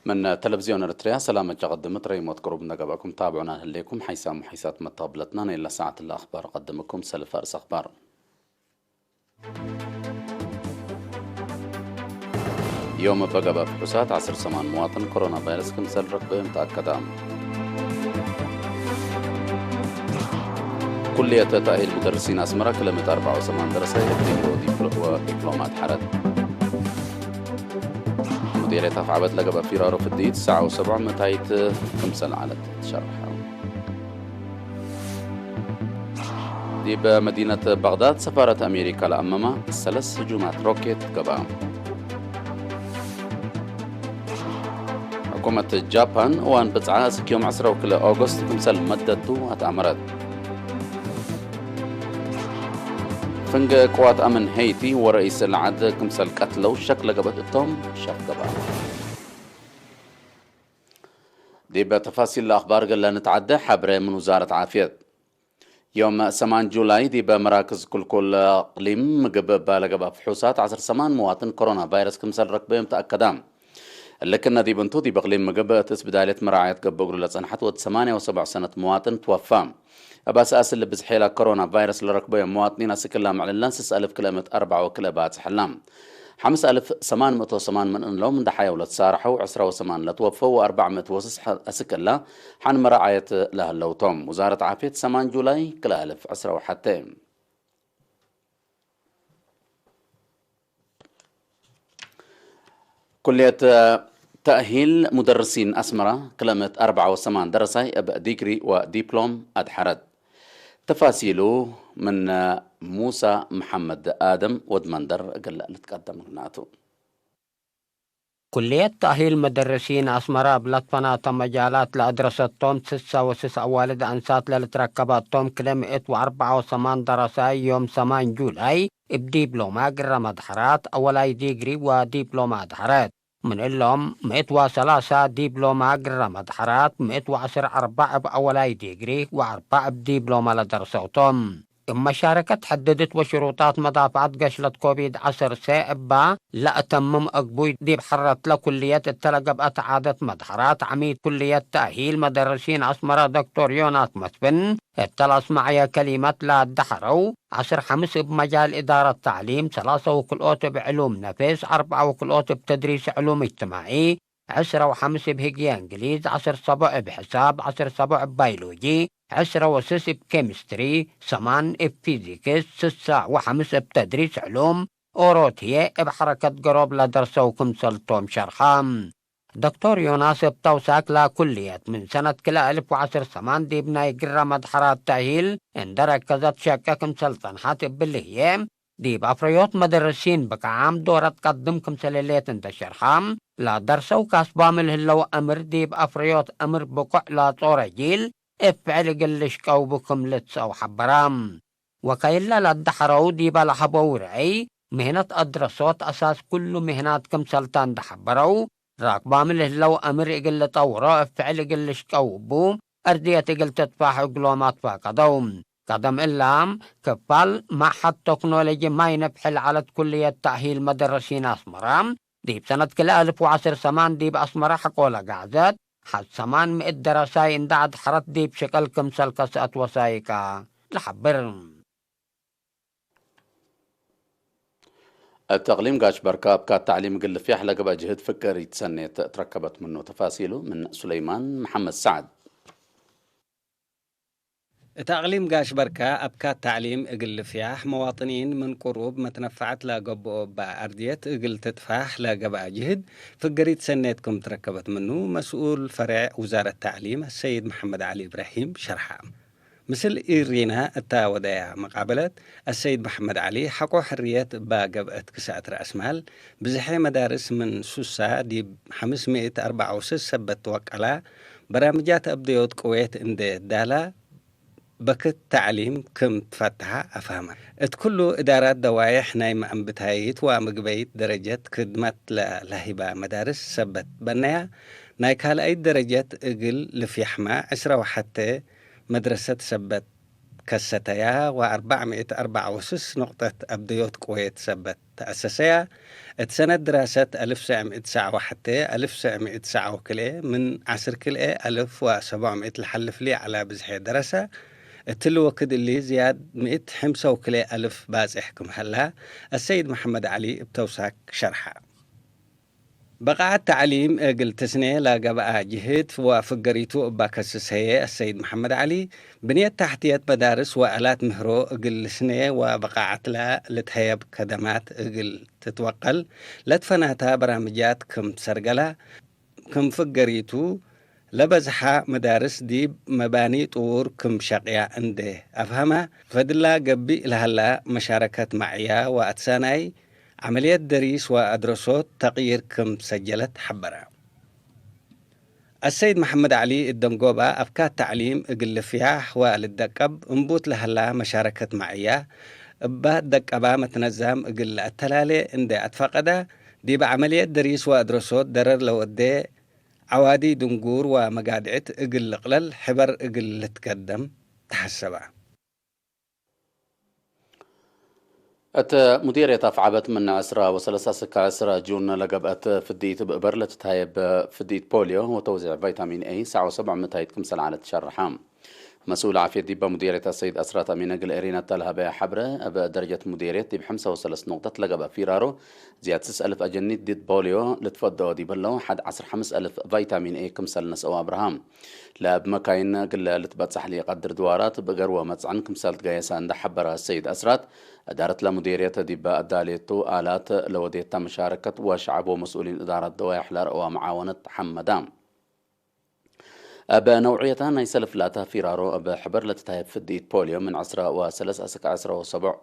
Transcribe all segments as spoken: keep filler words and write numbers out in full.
ምን ተለቪዝዮን ኤረትርያ ሰላም እት ቀድምት ረይሞት ቅሩብ እንደ ገብአኩም ታብዑና ህሌኩም። ሐይሳም ወሐይሳት መተቅብለትና፣ ናይለ ሰዓት ለአኽባር ቀድምኩም። ሰልፍ አርእስ አኽባር። ዮም እበ ገብአ ፍሑሳት ዐስር ሰማን መዋጥን ኮሮና ቫይረስ ክምሰል ረክበዮም ተአከዳ። ኩልየት ተእሂል ሙደርሲን አስመረ ክለ ምእት አርበዕ ወሰማን ደረሳይ እብ ዲግሪ ወዲፕሎ-፣ ወዲፕሎማት ሐረት። ሙዴርየት አፍዓበት ለገብአ ፊራሮ ፍድይት ሰዓ ወሰብዕ ምእታይት ክምሰል ዐለት ትሸርሐ። ዲብ መዲነት በግዳድ ሰፋረት አሜሪካ ለአመመ ሰለስ ህጁማት ሮኬት ገብአ። ሕኩመት ጃፓን እዋን ብጽዓ እስክ ዮም ዐስራ ወክልኤ ኦገስት ክምሰል መደቱ አትአመረት። ፍንጌ ቅዋት አምን ሄይቲ ወረኢስ ለዐድ ክምሰል ቀትለው ሸክ ለገብአት እቶም ሸክ ገብአ። ዲብ ተፋሲል ለአኽባር እግል ለንትዓደ፣ ሐብሬ ምን ውዛረት ዓፍየት። ዮም ሰማን ጁላይ ዲብ መራክዝ ክልኩል እቅሊም ምግብ እበ ለገብአ ፍሑሳት ዐስር ሰማን መዋጥን ኮሮና ቫይረስ ክምሰል ረክበዮም ተአከዳ። እሊ ክእነ ዲብ እንቱ፣ ዲብ እቅሊም ምግብ እት እስብዳልየት መራዐየት ገብእ እግሉ ለጸንሐት ወድ ሰማንያ ወሰብዕ ሰነት መዋጥን ትወፋ። እብ አስአስ እሊ ብዝሕ እለ ኮሮና ቫይረስ ለረክበዮም መዋጥኒን አስክ እላ ምዕልላን ስስ አልፍ ክልኤ ምእት አርበዕ ወክልኤ ባጽሕ እላ። ሐምስ አልፍ ሰማን ምእት ወሰማን ምን እንሎም እንደ ሐየው ለትሳርሐው፣ ዕስራ ወሰማን ለትወፈው ወአርበዕ ምእት ወስስ አስክ እላ ሐን መራዐየት ለህለው ቶም። ውዛረት ዓፍየት ሰማን ጁላይ ክልኤ አልፍ ዕስራ ወሐቴ። ኩልየት ተእሂል ሙደርሲን አስመረ ክለ ምእት አርበዕ ወሰማን ደረሳይ እብ ዲግሪ ወዲፕሎም አድሐረት። ተፋሲሉ ምን ሙሳ መሐመድ አደም ወድ መንደር እግል ልትቀደም ናቱ። ኩልየት ተእሂል መደርሲን አስመረ እብ ለትፈናተ መጃላት ለአድረሰቶም ስሳ ወስስ አዋልድ አንሳት ለልትረከበ እቶም ክለ ምእት ወአርበዕ ወሰማን ደረሳይ ዮም ሰማን ጁላይ እብ ዲፕሎማ ግረ መድሐራት አወላይ ዲግሪ ወዲፕሎማ አድሐረት። ምን እሎም ምእት ወሰላሳ ዲፕሎማ ግረ መድሐራት፣ ምእት ወዐስር አርባዕ እብ አወላይ ዲግሪ ወአርባዕ እብ ዲፕሎማ ለደርሰው ቶም። እብ መሻረከት ሕድድት ወሽሩጣት መዳፍዐት ገሽለት ኮቪድ ዐሰርተ እባ ለአተምም አግቡይ ዲብ ሐረት ለኩልየት እተ ለገብአት ዓደት መድሐራት፣ ዐሚድ ኩልየት ተእሂል መደርሲን አስመረ ዶክቶር ዮናስ መስፍን እተ ለአስመዐየ ከሊመት ለአደሐረው፣ ዐስር ሐምስ እብ መጃል እዳረት ተዕሊም፣ ሰላሰ ወክልኦት እብ ዕሉም ነፍስ፣ አርበዐ ወክልኦት እብ ተድሪስ ዕሉም እጅትማዒ፣ ዕስረ ወሐምስ እብ ህግየ እንግሊዝ፣ ዐስር ሰቦዕ እብ ሕሳብ፣ ዐስር ሰቦዕ እብ ባዮሎጂ፣ ዕስረ ወስስ እብ ኬሚስትሪ፣ ሰማን እብ ፊዚክስ፣ ስሳ ወሐምስ እብ ተድሪስ ዕሉም ኦሮት ህዬ እብ ሐረከት ገሮብ ለደርሰው ክምሰልቶም ሸርሐ። ዶክቶር ዮናስ እብ ተውሳክ ለኩልየት ምን ሰነት ክልኤ አልፍ ወዐስር ሰማን ዲብ ናይ ግረ መድሐራት ተእሂል እንዴ ረከዘት ሸቄ ክምሰል ጸንሐት እብሊ ህዬ፣ ዲብ አፍረዮት መደርሲን ብቅዓም ዶረት ቀድም ክምሰል ህሌት እንዴ ሸርሐ፣ ለደርሰው ካስባም ለህለው አምር ዲብ አፍረዮት አምር ብቁዕ ለጾረ ጂል እብ ፍዕል እግል ልሽቀው ብክም ልትሰአው ሐበረ። ወከይለ ለአደሐረው ዲበ ለሀበው ረአይ፣ ምህነት አድረሶት አሳስ ኩሉ ምህናት ክምሰልተ እንዴ ሐበረው፣ ራክባም ለህለው አምር እግል ልጠውሮ እብ ፍዕል እግል ልሽቀው እቡ፣ አርድየት እግል ትትፋሕ እግሎም አትፋቀደው። ቀደም እላ፣ ክፋል መዐሀድ ቶክኖሎጂ ማይ ነፍሒ ለዐለት ኩልየት ተእሂል መደረሲን አስመረ፣ ዲብ ሰነት ክልኤ አልፍ ወዐስር ሰማን ዲብ አስመረ ሐቆ ለጋዘት፣ ሐድ ሰማን ምእት ደረሳይ እንዴ አድሐረት ዲብ ሽቅል ክምሰል ከሰአት ወሳይቀ ለሐብር። እት እቅሊም ጋሽ በርካ አብካት ተዕሊም እግል ልፍያሕ ለገብአ ጅህድ ፍቅር ኢትሰኔት ትረከበት ምኑ። ተፋሲሉ ምን ሱለይማን መሐመድ ሰዕድ። እት አቅሊም ጋሽ በርካ አብካት ተዕሊም እግል ልፍያሕ መዋጥኒን ምን ቅሩብ መትነፈዐት ለገብኦ እበ አርድየት እግል ትትፋሕ ለገብአ ጅህድ ፍቅር ኢትሰኔት ክም ትረከበት ምኑ መስኡል ፈሬዕ ውዛረት ተዕሊም አሰይድ መሐመድ ዐሊ እብራሂም ሸርሐ። ምስል ኢሪና እተ ወደያ መቃበለት፣ አሰይድ መሐመድ ዐሊ ሐቆ ሕርየት እባ ገብአት ክሰአት ረአስማል፣ ብዝሐ መዳርስ ምን ሱሳ ዲብ ሐምስ ምእት አርበዕ ወስስ ሰበት ትወቀላ፣ በራምጃት አብደዮት ቅዌት እንዴ ዳላ፣ በክት ተዕሊም ክም ትፈተሐ አፍሀመ። እት ክሉ እዳራት ደዋዬሕ ናይ መአንብታይት ወምግበይት ደረጀት ክድመት ለለህይባ መዳርስ ሰበት በነያ፣ ናይ ካልአይት ደረጀት እግል ልፍያሕመ ዕስረ ወሐቴ መድረሰት ሰበት ከሰተያ ወአርበዕ ምእት አርበዕ ወስስ ኖቅጠት አብደዮት ቅወየት ሰበት ተአሰሰያ። እት ሰነት ድራሰት አልፍ ሰዕ ምእት ሰዕ ወሐቴ አልፍ ሰዕ ምእት ሰዕ ወክልኤ ምን ዐስር ክልኤ አልፍ ወሰብዕ ምእት ለሐልፍ ሊ ዐለ ብዝሔ ደረሰ። እትሊ ወክድ እሊ ዝያድ ምእት ሕምሰ ወክልኤ አልፍ ባጽሕ ክም ሀላ አሰይድ መሐመድ ዐሊ እብ ተውሳክ ሸርሐ። በቃዐት ተዕሊም እግል ትስኔ ለገብአ ጅህድ ወፍገሪቱ እባ ከስስ ህዬ፣ አሰይድ መሐመድ ዐሊ፣ ብንየት ተሕትየት መዳርስ ወአላት ምህሮ እግል ልስኔ ወበቃዐትለ ልትሀየብ ከደማት እግል ትትወቀል ለትፈናታ በራምጃት ክም ትሰርገላ፣ ክም ፍገሪቱ ለበዝሐ መዳርስ ዲብ መባኒ ጥዉር ክም ሸቅያ እንዴ አፍሀመ፣ ፈድላ ገብእ ለሀላ መሻረከት መዕያ ወአትሳናይ ዐመልየት ደሪስ ወአድረሶት ተቅይር ክም ሰጀለት ሐበረ። አሰይድ መሐመድ ዐሊ እደንጎባ፣ አፍካት ተዕሊም እግል ልፍያሕ ወልደቀብ እምቡት ለሀላ መሻረከት መዕያ፣ እባ ደቀባ መትነዛም እግል ለአተላሌ እንዴ አትፋቀደ፣ ዲብ ዐመልየት ደሪስ ወአድረሶት ደረር ለወዴ ዐዋዲ ድንጉር ወመጋድዕት እግል ልቅለል ሕበር እግል ልትገደም ተሐሰበ። እት ሙዲርየት አፍዐበት ምን ዕስራ ወሰለስ እስከ ዕስራ ጁን ለገብአት ፍድኢት እብ እበር ለትትሀየብ ፍድኢት ፖልዮ ወተውዜዕ ቫይታሚን ኤ ሰዕ ወሰብዕ ምታይት ክምሰል ዐለት ሸርሐ። መስኡል ዓፍየት ዲበ ሙዲርየት አሰይድ አስራት አሚን እግል ኤሪና እተ ለሀበየ ሐብረ፣ እብ ደረጀት ሙዲርየት ዲብ ሐምሰ ወሰለስ ኑቅጠት ለገብአ ፊራሮ፣ ዝያድ ስስ አልፍ አጀኒት ዲድ ፖልዮ ልትፈደኦ ዲብ ህለው፣ ሐድ ዐስር ሐምስ አልፍ ቫይታሚን ኤ ክምሰል ነስአው አብርሃም። ለእብ መካይን እግል ልትበጸሕ ለኢቀድር ድዋራት፣ እብ እገር ወመጽዕን ክምሰል ትገየሰ እንደ ሐበረ አሰይድ አስራት፣ እዳረት ለሙዲርየት ዲበ አዳሌቱ አላት ለወዴታ መሻረከት ወሸዐብ ወመስኡሊን እዳረት ደዋይሕ ለረአዋ መዓወነት ሐመዳ። እብ ነውዕየታ ናይ ሰልፍ ላታ ፊራሮ እብ ሕበር ለትትሀየብ ፍድኢት ፖልዮ ምን ዕስራ ወሰለስ አስክ ዕስራ ወሰቡዕ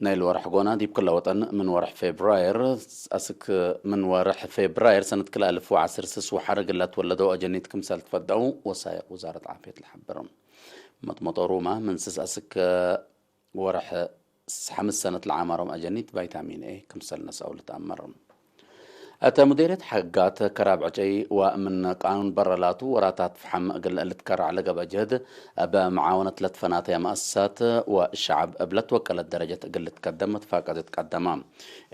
ናይል ወርሕ ጎና ዲብ ክለ ወጠን ምን ወርሕ ፌብራይር አስክ ምን ወርሕ ፌብራይር ሰነት ክልኤ አልፍ ወዐስር ስስ ወሐር እግል ለትወለደው አጀኒት ክምሰል ትፈደው ወሳይቅ ውዛረት ዓፍየት ለሐብር። መጥመጦ ሩማ ምን ስስ አስክ ወርሕ ሐምስ ሰነት ለዓማሮም አጀኒት ቫይታሚን ኤ ክምሰል ነስአው ልትአመር። እተ ሙዲርየት ሐጋት ከራብ ዕጨይ ወምን ቃኑን በረ ላቱ ወራታት ፍሐም እግል ልትከራዕ ለገብአ ጅህድ፣ እብ መዓወነት ለትፈናተየ መአሰሳት ወሸዐብ እብ ለትወቀለት ደረጀት እግል ልትከደም መትፋቀደት ቀደማ።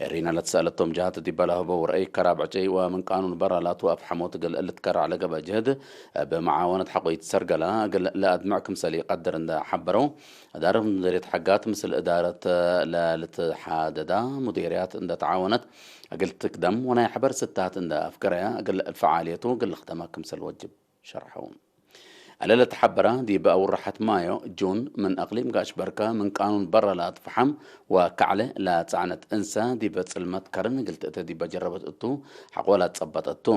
ኤሪና ለትሰአለቶም ጀሃት ዲበ ለሀበው ረአይ፣ ከራብ ዕጨይ ወምን ቃኑን በረ ላቱ አፍሐሞት እግል ልትከራዕ ለገብአ ጅህድ፣ እብ መዓወነት ሐቆ ኢትሰርገላ እግል ለአድምዕ ክምሰል ኢቀድር እንደ ሐበረው፣ እዳረት ሙዲርየት ሐጋት ምስል እዳረት ለልትሓደዳ ሙዲርያት እንደ ተዓወነት እግል ትክደም ወናይ ሕበር ስታት እንደ አፍገረያ እግል ፈዓልየቱ እግል ልክደማ ክምሰል ወጅብ ሸርሐው። እለ ለተሐበረ ዲብ አውራሐት ማዮ፣ ጁን፣ ምን አቅሊም ጋሽ በርከ ምን ቃኑን በረ ለአትፈሐም ወከዕለ ለጸዕነት እንሰ ዲብ ጽልመት ከርን እግል ትእተ ዲበ ጀረበት እቱ ሐቆ ለአትጸበጠ እቱ።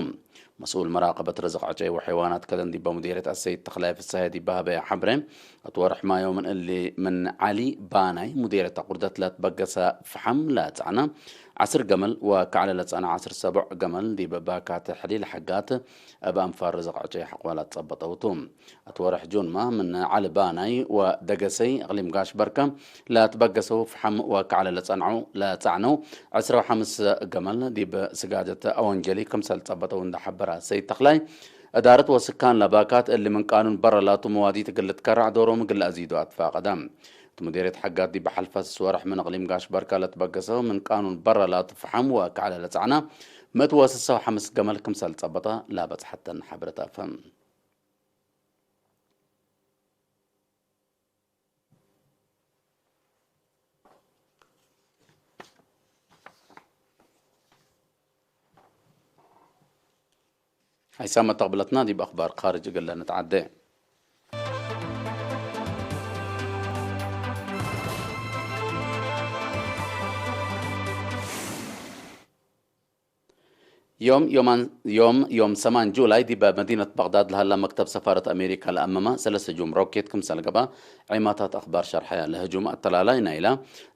መስኡል መራቀበት ርዝቅ ዕጨይ ወሐይዋናት ከደን ዲበ ሙዲርየት አሰይድ ተክላይ ፍሰሀ ዲበ ሀበየ ሐብረ፣ እት ወርሕ ማዮ ምን እሊ ምን ዐሊ ባናይ ሙዲርየት አቁርደት ለትበገሰ ፈሐም ለጸዕነ ዐስር ገመል ወከዕለ ለጸዕነ ዐስር ሰቦዕ ገመል ዲብ ባካት ሕሊል ሐጋት እብ አንፋር ርዝቅ ዕጨይ ሐቆ ለአትጸበጠው ቱ። እት ወርሕ ጁንመ ምን ዐሊ ባናይ ወደገሰይ እቅሊም ጋሽ በርከ ለትበገሰው ፍሐም ወከዕለ ለጸንዐው፣ ለጸዕነው ዕስራ ወሐምስ ገመል ዲብ ስጋደት አወንጀሊ ክምሰል ጸበጠው እንደ ሐበረ ሰይድ ተክላይ፣ እዳረት ወስካን ለባካት እሊ ምን ቃኑን በረ ላቱ መዋዲት እግል ልትከረዕ ዶሮም እግል ለአዚዶ አትፋቀደ። እት ሙዲርየት ሐጋት ዲብ ሐልፈ ስስ ወርሕ ምን እቅሊም ጋሽ በርከ ለትበገሰው ምን ቃኑን በረ ላቱ ፍሐም ወከዕለ ለጸዕነ ምእት ወስሳ ወሐምስ ገመል ክምሰል ጸበጠ ለበጽሐተን ሐብረት አፈ። ሐይሳም መተቅብለትና ዲብ አክባር ካርጅ እግል ለንትዓዴ። ዮም ዮማን-፣ ዮም፣ ዮም ሰማን ጁላይ ዲበ መዲነት በግዳድ ለሀላ መክተብ ሰፋረት አሜሪካ ለአመመ ሰለስ ህጁም ሮኬት ክምሰል ገብአ ዔማታት አክባር ሸርሐ። ለህጁም አተላላይ ናይላ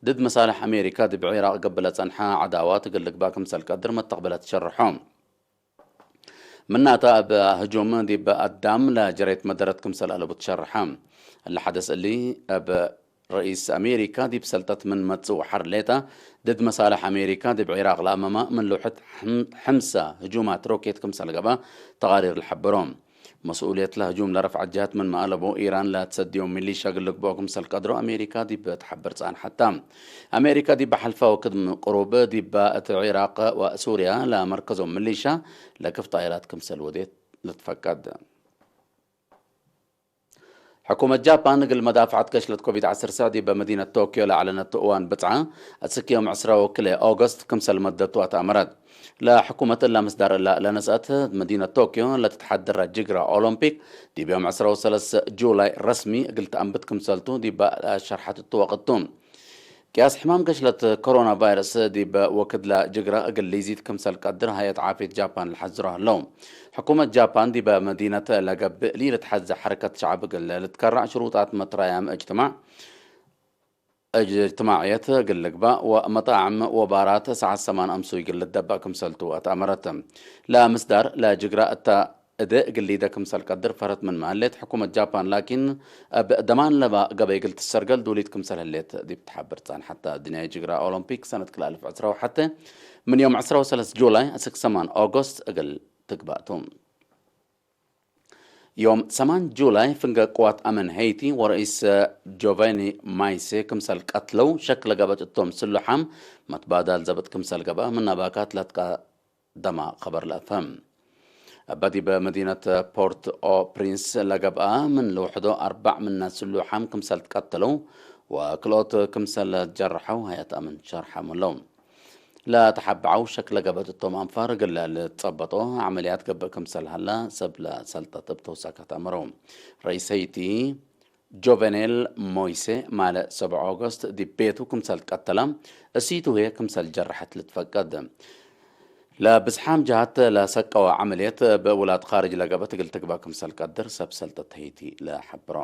ድድ መሳልሕ አሜሪካ ዲብ ዒራቅ ገብእ ለጸንሐ ዐዳዋት እግል ልግባእ ክምሰል ቀድር መተቅብለት ሸርሖ። ምናተ እብ ህጁም ዲብ አዳም ለጀሬት መደረት ክምሰል አለቡ ትሸርሐ። እሊ ሐደስ እሊ እብ ረኢስ አሜሪካ ዲብ ሰልጠት ምን መጽእ ወሐር ሌጠ፣ ድድ መሳልሕ አሜሪካ ዲብ ዒራቅ ለአመመ ምን ልውሕድ ሕም-፣ ሕምሰ ህጁማት ሮኬት ክምሰል ገብአ ተቃሪር ለሐብሮ። መስኡልየት ለህጁም ለረፍዐት ጀሀት ምንመ አለቡ፣ ኢራን ለትሰድዮም ሚሊሻ እግል ልግብኦ ክምሰል ቀድሮ አሜሪካ ዲብ ተሐብር ጸንሐት ተ። አሜሪካ ዲብ ሐልፈ ወክድ ቅሩብ ዲበ እት ዒራቅ ወሱርያ ለመርከዞም ሚሊሻ ለክፍ ጣይራት ክምሰል ወዴት ልትፈቀድ። ሕኩመት ጃፓን እግል መዳፍዐት ከሽለት ኮቪድ ዐስር ስዕ ዲበ መዲነት ቶክዮ ለአዕለነቱ እዋን ብጽዓ፣ አስክ ዮም ዕስራ ወክልኤ ኦገስት ክምሰል መደቱ አትአመረት። ለሕኩመት እላ ምስዳር እላ ለነስአት፣ መዲነት ቶክዮ ለትትሐድረ ጅግረ ኦሎምፒክ ዲብ ዮም ዕስራ ወሰለስ ጁላይ ረስሚ እግል ተአንብት ክምሰልቱ ዲበ ሸርሐት እቱ ወቅት ቱ። ቅያስ ሕማም ገሽለት ኮሮና ቫይረስ ዲብ ወክድለ ጅግረ እግል ሊዚድ ክምሰል ቀድር ሀየት ዓፍየት ጃፓን ለሐዝሮ ህለው። ሕኩመት ጃፓን ዲበ መዲነት ለገብእ ሊልትሐዜ ሐረከት ሸዕብ እግል ልትከረዕ ሽሩጣት መትረያም እጅትማዕ፣ እጅትማዕየት እግል ልግባእ ወመጣዕም ወባራት ሰዓት ሰማን አምሱይ እግል ልደበእ ክምሰልቱ አትአመረት። ለምስዳር ለጅግረ እተ እዴ እግል ሊደ ክምሰል ቀድር ፈረት ምንመ ህሌት፣ ሕኩመት ጃፓን ላኪን እብ ደማን ለባ ገበይ እግል ትሰርገል ዱሊት ክምሰል ህሌት ዲብ ተሐብር ጸንሐት። አዱንያይ ጅግረ ኦሎምፒክ ሰነት ክልኤ አልፍ ዕስራ ወሐቴ ምን ዮም ዕስራ ወሰለስ ጁላይ አስክ ሰማን ኦጎስት እግል ትግባእ ቱ። ዮም ሰማን ጁላይ ፍንገ ቅዋት አመን ሄይቲ ወረኢስ ጆቬኒ ማይሴ ክምሰል ቀትለው ሸክ ለገበት እቶም ስሉሓም መትባዳል ዘብጥ ክምሰል ገብአ ምን አባካት ለትቀ ደማ ኸበር ለአፍሀም። እበ ዲብ መዲነት ፖርት ኦ ፕሪንስ ለገብአ ምን ልውሕዶ አርበዕ ምነ ስሉሓም ክምሰል ትቀተለው ወክልኦት ክምሰል ጀርሐው ሀያት አምን ሸርሐም ህለው። ለተሐበዐው ሸክ ለገበት እቶም አንፋር እግል ልትጸበጦ ዐመልያት ገብእ ክምሰል ሀላ ሰብ ለሰልጠት እብ ተውሳካት አመረው። ረኢስ ሄይቲ ጆቨኔል ሞይሴ ማለ ሰብዕ ኦገስት ዲብ ቤቱ ክምሰል ትቀተለ፣ እሲቱ ህዬ ክምሰል ጀረሐት ልትፈቀድ። ለብዝሓም ጀሃት ለሰቀወ ዐመልየት እብ ውላድ ካርጅ ለገብአት እግል ትግበእ ክምሰል ቀድር ሰብ ሰልጠት ሄይቲ ለሐብሮ።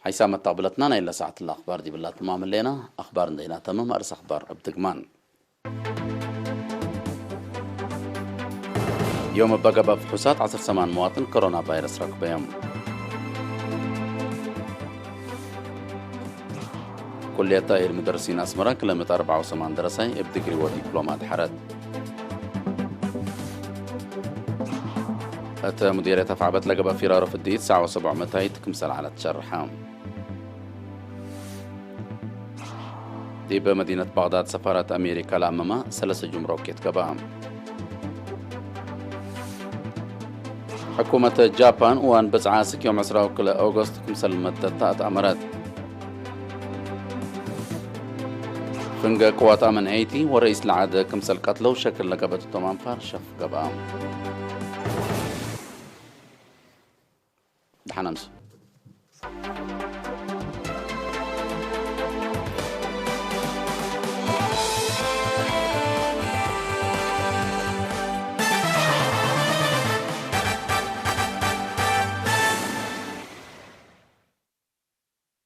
ሐይሳም መተቅብለትና ናይ ለሰዓት ለአኽባር ዲብላ ትማም ህሌና። አኽባር እንዴ ኢናተምም አርስ አኽባር እብ ድግማን። ዮም እበ ገብአ ፍሑሳት ዐስር ሰማን መዋጥን ኮሮና ቫይረስ ረክበዮም። ኩልየት ተእሂል ሙደርሲን አስመረ ክለ ምእት አርበዕ ወሰማን ደረሳይ እብ ዲግሪ ወዲፕሎማ አድሐረት። እት ሙዲርየት አፍዐበት ለገብአ ፊራሮ ፍድኢት ሰዕ ወሰብዕ መታይት ክምሰል ዐለት ሸርሐ። ዲብ መዲነት ባግዳድ ሰፋረት አሜሪካ ለአመመ ሰለስ ህጁም ሮኬት ገብአ። ሕኩመት ጃፓን ዋን ብጽዓ አስክ ዮም ዕስራ ወክልኤ ኦገስት ክምሰል መደት ተአትአመረት። ፍንገ ቅዋት አመን ሄይቲ ወረኢስ ለዐድ ክምሰል ቀትለው ሸክል ለገብአት እቶም አንፋር ሸፍ ገብአ። ደሐን አምሱ።